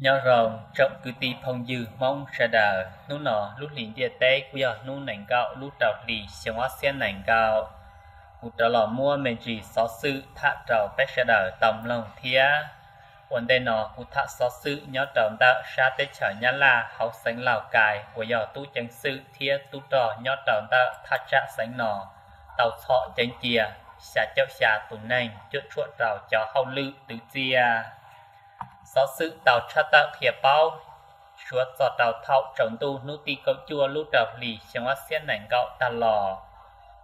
Nyob zoo tsoom kwv tij phooj ywg Hmoob sawv daws, hnub no lub hlis ntiaj teb kuj yog hnub nees nkaum lub rau hlis xyoo ob txhiab nees nkaum. Kuv rov los muab me ntsis xov xwm tham rau peb sawv daws tau mloog thiab. Ua ntej no kuv tham xov xwm nyob rau ntawm sab teb chaws Nyab Laj hauv xeev Lauj Kais uas yog tub ceev xwm thiab tub rog nyob rau ntawm thaj tsam xeev no tau txhom ceev cia xya caum xya tus neeg cuam tshuam rau cov hauj lwm twv txiaj. Xov xwm tau tshaj tawm qhia paub, suav txog rau thaum tsaus ntuj hnub tim kaum cuaj lub rau hlis xyoo ob txhiab nees nkaum tag los,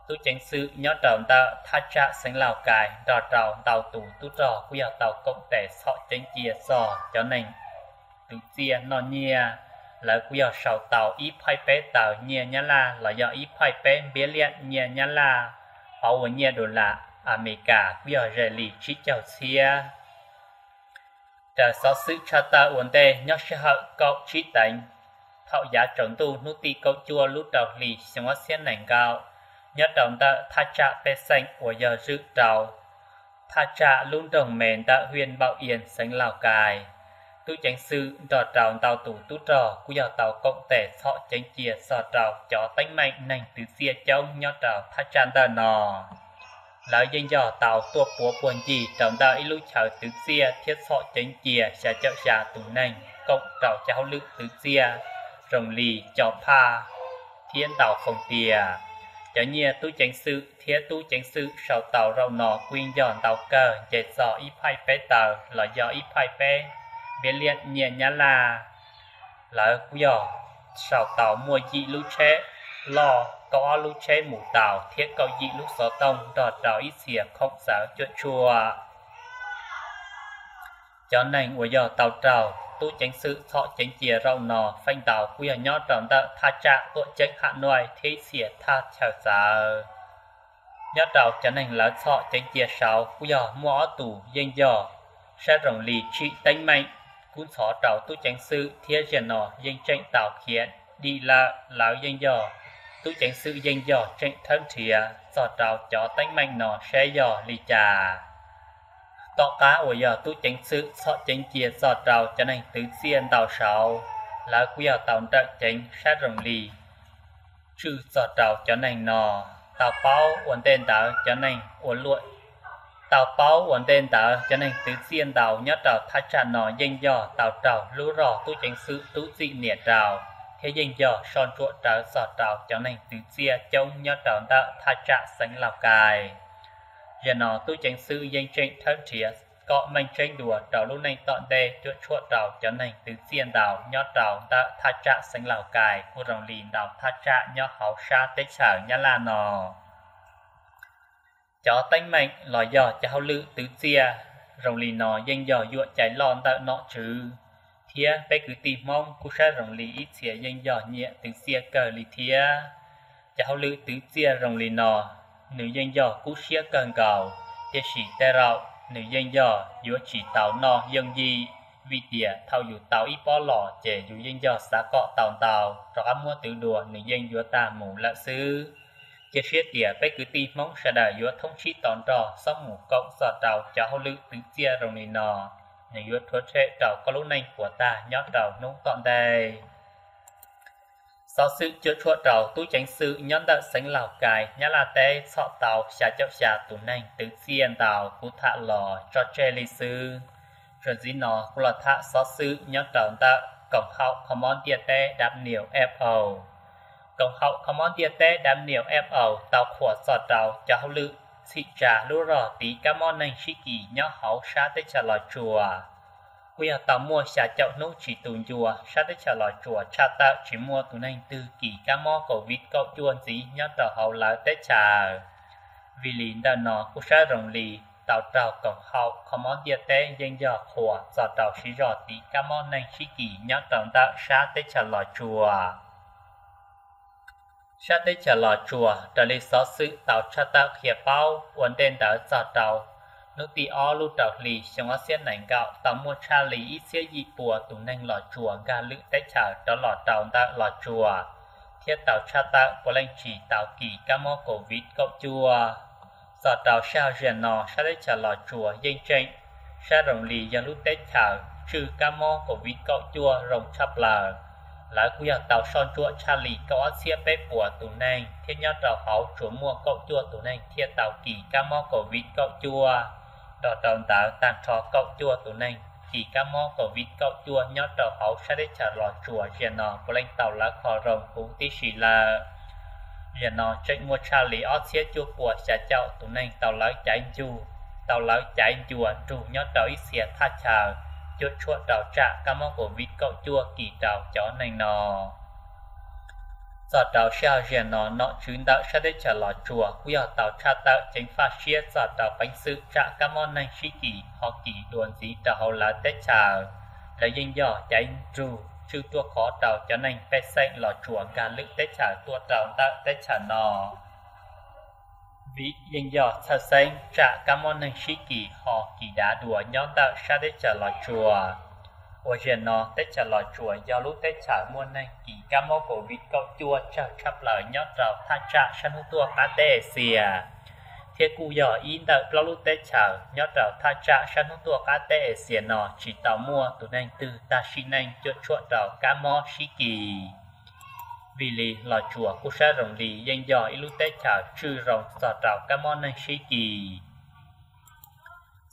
tub ceev xwm nyob rau ntawm thaj tsam xeev Lauj Kais nrog rau ntau tus tub rog kuj yog tau koom tes txhom ceev cia txog cov neeg twv txiaj noj nyiaj. Lawv kuj yog sau tau ib phaij peb taws nyiaj Nyab Laj los yog ib phaij peb npiab liaj nyiaj Nyab Laj, pauv ua nyiaj dollar Amelikas kuj yog ze li tsib caug txhiab. Raws xov xwm tshaj tawm ua ntej nyob sij hawm kaum tsib teev thaum yav tsaus ntuj hnub tim kaum cuaj lub rau hlis xyoo ob txhiab nees nkaum, nyob rau ntawm thaj tsam pej xeem uas yog zwm rau thaj tsam lub nroog Me ntawm hwj Npauj Ias xeev Lauj Kais, tub ceev xwm nrog rau ntau tus tub rog kuj yog tau koom tes txhom ceev cia txog rau cov teeb meem neeg twv txiaj coob nyob rau thaj tsam ntawm no. Lawv yeej yog tau tuaj puav puag ncig rau ntawm ib lub chaw twv txiaj thiab txhom ceev cia xya caum xya tus neeg koom rau cov hauj lwm twv txiaj zoo li co phaj thiab ntaus foos tias cov nyiaj tub ceev xwm thiab tub ceev xwm sau tau zaum no kuj yeej yog ntau kawg nce txog ib phaij peb taws los yog ib phaij peb npiab liaj nyiaj Nyab Laj. Lawv kuj yog sau tau muaj yim lub tsheb loj, kaum ob lub tsheb mus taus thiab kaum yim lub xov tooj nrog rau ib txhia khoom txawv cuam tshuam. Cov neeg uas yog tau raug tub ceev xwm txhom ceev cia zaum no feem ntau kuj yog nyob rau ntawm thaj tsam tuam ceeb Ham Nuaj thiab ib txhia thaj chaw txawv. Nyob rau cov neeg lawv txhom ceev cia saud kuj yog muaj ob tus yeej yog sab zoo li tsim teeb meem kub ntxhov rau tub ceev xwm thiab zaum no yeej tseem tau khiav dim lawm. Lawv yeej yog, tub ceev xwm yeej yog tseem thawb nrhiav txog rau cov teeb meem no saib yog li cas. Tom qab uas yog tub ceev xwm txhom ceev cia txog rau cov neeg twv txiaj ntau saud, lawv kuj yog tau nrawm ceev sab zoo li tswj txog rau cov neeg no. Tau paub ua ntej ntawd cov neeg ua luam tau paub ua ntej ntawd cov neeg twv txiaj ntau nyob rau thaj tsam no yeej yog tau raug lub rog tub ceev xwm tub txim nias rau, thiab yeej yog soj ntsuam rawv txog rau cov neeg twv txiaj coob nyob rau ntawm thaj tsam xeev Lauj Kais. Zaum no tub ceev xwm yeej tseem thawb nrhiav kom meej tseeb dua rau lub neej tom ntej cuam tshuam rau cov neeg twv txiaj ntau nyob rau ntawm thaj tsam xeev Lauj Kais kuj zoo li ntau thaj tsam nyob hauv sab teb chaws Nyab Laj no. Cov teeb meem los yog cov hauj lwm twv txiaj zoo li no yeej yog yuam cai loj ntawm nom tswv, thiab peb kwv tij Hmoob kuj saib zoo li ib txhia yeej yog nyiam twv txiaj kawg li thiab. Cov hauj lwm twv txiaj zoo li no, nws yeej yog kub siab kawg nkaus, tiam sis tej zaum nws yeej yog yuav tsis tau noj yooj yim, vim tias thaum yus tau ib pob los ces yus yeej yog xav kom tau ntau, rov qab muab twv dua nws yeej yuav tag mus lawm xwb. Cia siab tias peb kwv tij Hmoob sawv daws yuav thoob tsib to nrog xob mus koom txog rau cov hauj lwm twv txiaj zoo li no, nws yuav rhuav tshem rau koj lub neej puas tag nyob rau hnub tom ntej. Xov xwm cuam tshuam rau tub ceev xwm nyob ntawm xeev Lauj Kais Nyab Laj teb txhom tau xya caum xya tus neeg twv txiaj ntau kuv tham los tso tseg li xwb. Txuas ntxiv no kuv los tham xov xwm nyob rau ntawm koom haum kho mob ntiaj teb W F O. Koom haum kho mob ntiaj teb W F O tau qhuas txog rau cov hauj lwm txhim tsa lub rog tiv kab mob neeg sib kis nyob hauv sab teb chaws Los Tsuas. Kuj yog tau muaj xya caum hnub tsis tu ncua, sab teb chaws Los Tsuas tshaj tawm tsis muaj tus neeg twg kis kab mob COVID kaum cuaj ntxiv nyob rau hauv lawv teb chaws. Vim li ntawm no kuj saib zoo li tau raug koom haum kho mob ntiaj teb yeej yog qhuas txog rau siv zog tiv kab mob neeg sib kis nyob rau ntawm sab teb chaws Los Tsuas. Sab teb chaws Los Tsuas, raws li xov xwm tau tshaj tawm qhia paub ua ntej ntawd txog rau hnub tim ob lub rau hli xyoo ob txhiab nees nkaum tau muaj tshaj li ib txhiab yim pua tus neeg Los Tsuas nkag lwm teb chaws rov los rau ntawm Los Tsuas, thiab tau tshaj tawm puav leej tsis tau kis kab mob COVID kaum cuaj. Txog rau sij hawm zaum no sab teb chaws Los Tsuas yeej tseem saib zoo li yog lub teb chaws tswj kab mob COVID kaum cuaj zoo tshaj plaws. Lawv kuj yog tau soj ntsuam tshaj li kaum ob txhiab peb puas tus neeg thiab nyob rau hauv tsuas muaj kaum cuaj tus neeg thiaj tau kis kab mob COVID kaum cuaj. Nrog rau ntawd tag nrho kaum cuaj tus neeg kis kab mob COVID kaum cuaj nyob rau hauv sab teb chaws Los Tsuas zaum no puav leej tau lawv kho zoo huv tib si lawm. Zaum no tseem muaj tshaj li ob txhiab cuaj puas xya caum tus neeg tau lawv caiv ncuj, tau lawv caiv ncua nrug nyob rau ib txhia thaj chaw cuam tshuam rau tsam kab mob COVID kaum cuaj kis rau cov neeg no. Txog rau sij hawm zaum no nom tswv ntawm sab teb chaws Los Tsuas kuj yog tau tshaj tawm ceev faj siab txog rau peev xwm tsam kab mob neeg sib kis ho kis dua ntxiv rau hauv lawv teb chaws. Lawv yeej yog caiv nrug tswj ruaj khov rau cov neeg pej xeem Los Tsuas nkag lwm teb chaws tuaj rau ntawm teb chaws no. Vim yeej yog txhawj xeeb tsam kab mob neeg sib kis ho kis dav dua nyob ntawm sab teb chaws Los Tsuas. Uas zaum no teb chaws Los Tsuas yog lub teb chaws muaj neeg kis kab mob COVID kaum cuaj tsawg tshaj plaws nyob rau thaj tsam sab hnub tuaj qab teb Axias, thiab kuj yog ib ntawm plaub lub teb chaws nyob rau thaj tsam sab hnub tuaj qab teb Axias no tsis tau muaj tus neeg twg tag sim neej cuam tshuam rau kab mob sib kis. Vim li Los Tsuas kuj saib zoo li yeej yog ib lub teb chaws tswj zoo txog rau kab mob neeg sib kis.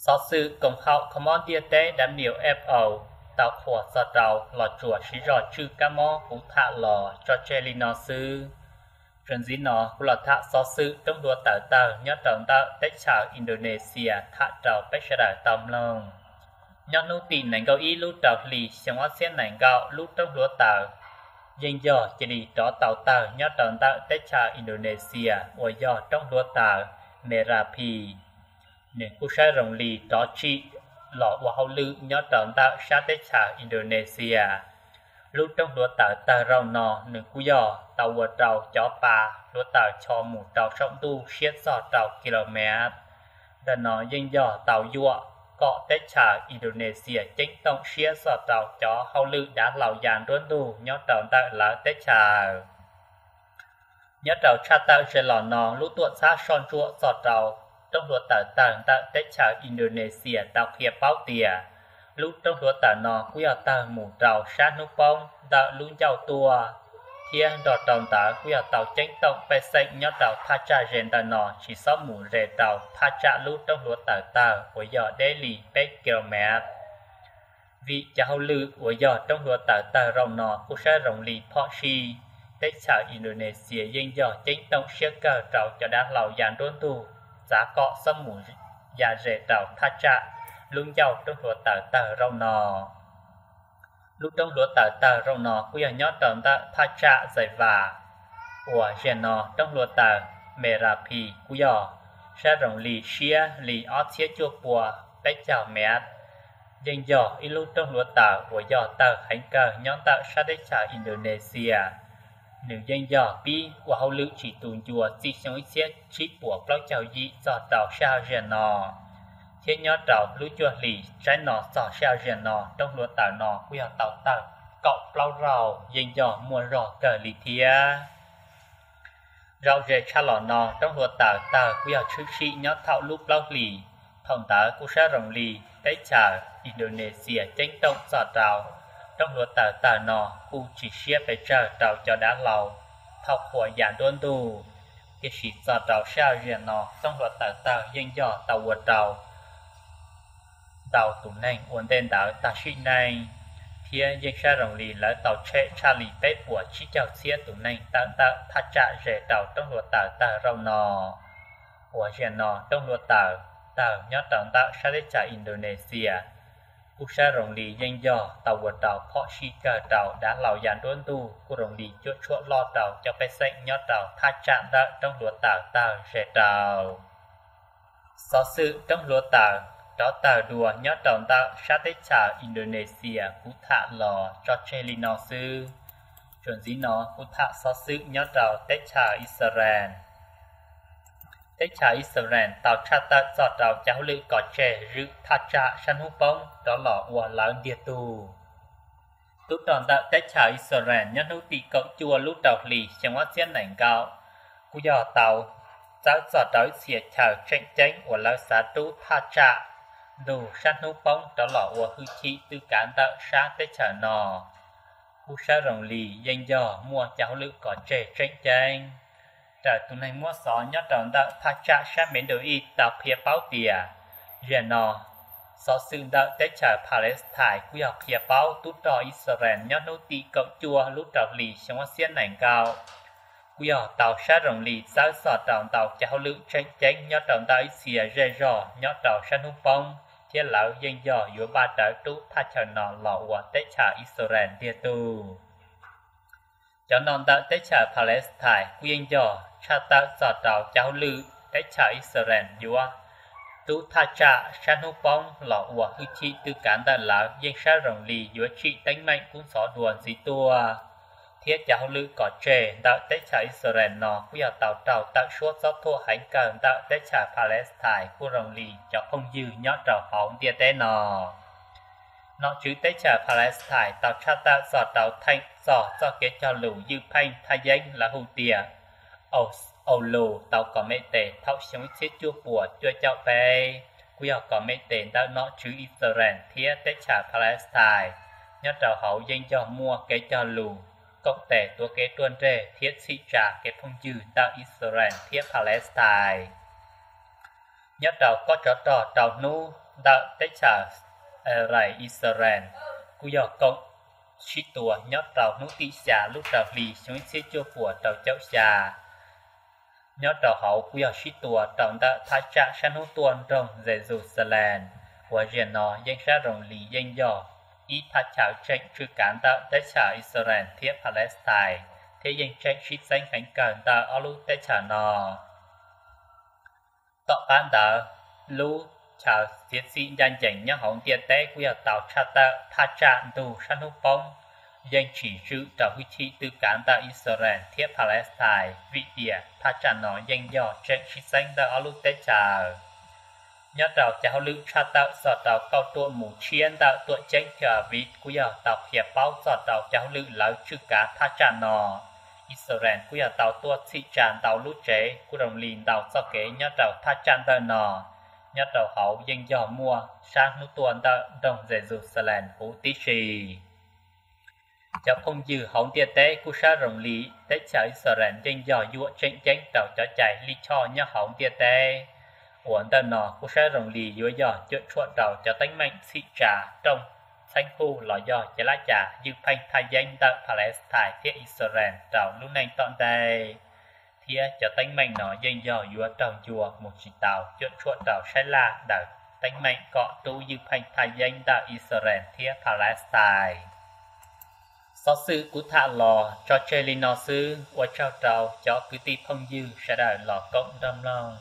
Xov xwm koom haum kho mob ntiaj teb W H O tau qhuas txog rau Los Tsuas siv zog tswj kab mob kuv tham los tso tseg li no xwb. Txuas ntxiv no kuv los tham xov xwm roob hluav taws tawg nyob rau ntawm teb chaws Indonesia tham rau peb sawv daws tau mloog. Nyob hnub tim nees nkaum ib lub rau hli xyoo ob txhiab nees nkaum, lub roob hluav taws yeej yog cia li rov tau tawg nyob rau ntawm teb chaws Indonesia uas yog roob hluav taws Merapi. Nws kuj saib zoo li rov tsim los ua hauj lwm nyob rau ntawm sab teb chaws Indonesia. Lub roob hluav taws tawg zaum no nws kuj yog tau ua rau cov pa hluav taws cho mus rau saum ntuj siab txog rau kilomev. Ntawm no yeej yog tau yuam kom teb chaws Indonesia ceeb toom siab txog rau cov hauj lwm dav hlau ya nruab ntug nyob rau ntawm lawv teb chaws. Nyob rau tshaj tawm ze los no, lub tuam txhab soj ntsuam txog rau roob hluav taws tawg ntawm teb chaws Indonesia tau qhia paub tias lub roob hluav taws no kuj yog tawg mus rau sab hnub poob ntawm lub ncauj tuaj, thiab nrog rau ntawd kuj yog tau ceeb toom pej xeem nyob rau thaj tsam ze ntawm no tsis txhob mus ze rau thaj tsam lub roob hluav taws tawg uas yog deb li peb kilomev. Vim cov hauj lwm uas yog roob hluav taws tawg zaum no kuj saib zoo li phom sij, teb chaws Indonesia yeej yog ceeb toom siab kawg rau cov dav hlau ya nruab ntug txav kom txhob mus ya ze rau thaj tsam lub ncauj roob hluav taws tawg zaum no. Lub roob hluav taws tawg zaum no kuj yog nyob rau ntawm thaj tsam Zais Vas, uas zaum no roob hluav taws Merapi kuj yog saib zoo li siab li ob txhiab cuaj pua peb caug mev. Yeej yog ib lub roob hluav taws uas yog tawg heev kawg nyob ntawm sab teb chaws Indonesia. Nws yeej yog pib ua hauj lwm tsis tu ncua txij xyoo ib txhiab tsib puas plaub caug yim txog rau sij hawm zaum no, thiab nyob rau lub cuaj hlis tsaib no txog sij hawm zaum no roob hluav taws no kuj yog tau tawg kaum plaub zaug, yeej yog muaj zog kawg li thiab. Zaum ze tshaj los no roob hluav taws tawg kuj yog tshwm sim nyob thaum lub plaub hlis. Thaum ntawd kuj saib zoo li teb chaws Indonesia ceeb toom txog rau roob hluav taws tawg no kuj tsis siab pes tsawg rau cov dav hlau thaum qhua ya nruab ntug. Tiam sis txog rau sij hawm zaum no roob hluav taws tawg yeej yog tau ua rau ntau tus neeg ua ntej ntawd tag sim neej, thiab yeej saib zoo li lawv tau tshem tshaj li peb puas tsib caug txhiab tus neeg tawm ntawm thaj tsam ze rau roob hluav taws tawg zaum no. Uas zaum no roob hluav taws tawg nyob rau ntawm sab teb chaws Indonesia kuj saib zoo li yeej yog tau ua rau phom sij kawg rau dav hlau ya nruab ntug kuj zoo li cuam tshuam loj rau cov pej xeem nyob rau thaj tsam ntawm roob hluav taws tawg ze rau. Xov xwm roob hluav taws rov tawg dua nyob rau ntawm sab teb chaws Indonesia kuv tham los tso tseg li no xwb. Txuas ntxiv no kuv tham xov xwm nyob rau teb chaws Israel. Teb chaws Israel tau tshaj tawm txog rau cov hauj lwm kov tseg zwm thaj tsam sab hnub poob rov los ua lawv ntiag tug. Tub rog ntawm teb chaws Israel nyob hnub tim kaum cuaj lub rau hlis xyoo ob txhiab nees nkaum kuj yog tau txawb txog rau ib txhia chaw tseem ceeb uas lawv xav rub thaj tsam ntug sab hnub poob rov los ua hwj chim twj kav ntawm sab teb chaws no, kuj sab zoo li yeej yog muaj cov hauj lwm kov tseg tseem ceeb. Raws tus neeg muab xov nyob rau ntawm thaj tsam sab Middle East tau qhia paub tias, zaum no xov xwm ntawm teb chaws Palestine kuj yog qhia paub tub rog Israel nyob hnub tim kaum cuaj lub rau hlis xyoo ob txhiab nees nkaum kuj yog tau sab zoo li txawb txog rau ntau cov hauj lwm tseem ceeb nyob rau ntawm ib txhia zej zog nyob rau sab hnub poob, thiab lawv yeej yog yuav npaj rawv rub thaj chaw no los ua teb chaws Israel ntiag tug. Cov no ntawm teb chaws Palestine kuj yeej yog tshaj tawm txog rau cov hauj lwm teb chaws Israel yuav rub thaj tsam sab hnub poob los ua hwj chim twj kav ntawm lawv yeej sab zoo li yuav tsim teeb meem kub ntxhov dua ntxiv tuaj. Thiab cov hauj lwm kov tseg ntawm teb chaws Israel no kuj yog tau raug tawm suab txob thuam heev kawg ntawm teb chaws Palestine kuj zoo li cov phooj ywg nyob rau hauv ntiaj teb no. Nom tswv teb chaws Palestine tau tshaj tawm txog rau theem txog txoj kev cog lus ywj pheej thaj yeeb lawv hu tias Oslo tau kom me tes thaum xyoo ib txhiab cuaj puas cuaj caum peb, kuj yog kom me tes ntawm nom tswv Israel thiab teb chaws Palestine. Nyob rau hauv yeej yog muaj kev cog lus koom tes tuav kev ruaj nreg thiab txhim tsa kev phooj ywg ntawm Israel thiab Palestine. Nyob rau kob tsov rog rau hnub ntawm teb chaws Israel kuj yog koom sib tua nyob rau hnub tim xya lub rau hli xyoo ib txhiab cuaj puas rau caum xya. Nyob rau hauv kuj yog sib tua rau ntawm thaj tsam sab hnub tuaj nroog Jerusalem, uas zaum no yeej sab zoo li yeej yog ib thaj chaw tseem tswj kav ntawm teb chaws Israel thiab Palestine, thiab yeej tseem sib txeeb heev kawg ntawm ob lub teb chaws no. Tom qab ntawd, lub chaw txiav txim ncaj ncees nyob hauv ntiaj teb kuj yog tau tshaj tawm thaj tsam ntug sab hnub poob yeej tsis zwm rau hwj chim twj kav ntawm Israel thiab Palestine, vim tias thaj tsam no yeej yog tseem sib txeeb ntawm ob lub teb chaws. Nyob rau cov hauj lwm tshaj tawm txog rau kauj ruam mus tshiab ntawm tuam ceeb Tel Aviv kuj yog tau qhia paub txog rau cov hauj lwm lawv tswj kav thaj tsam no. Israel kuj yog tau tuaj txhim tsa ntau lub tsev kuj zoo li ntau txoj kev nyob rau thaj tsam ntawm no. Nyob rau hauv yeej yog muaj sab hnub tuaj ntawm nroog Jerusalem huv tib si. Cov phooj ywg hauv ntiaj teb kuj sab zoo li teb chaws Israel yeej yog yuam tseem ceeb rau cov cai lij choj nyob hauv ntiaj teb, uas ntawm no kuj sab zoo li yuav yog cuam tshuam rau cov teeb meem txhim tsa rooj txheeb huj los yog cov laj cas ywj pheej thaj yeeb ntawm Palestine thiab Israel rau lub neej tom ntej. Thiab cov teeb meem no yeej yog yuav raug ncua mus tsis tau cuam tshuam rau saib laj daws teeb meem kom rub ywj pheej thaj yeeb ntawm Israel thiab Palestine. Xov xwm kuv tham los tso tseg li no xwb, ua tsaug rau cov kwv tij phooj ywg sawv daws los koom nrog mloog.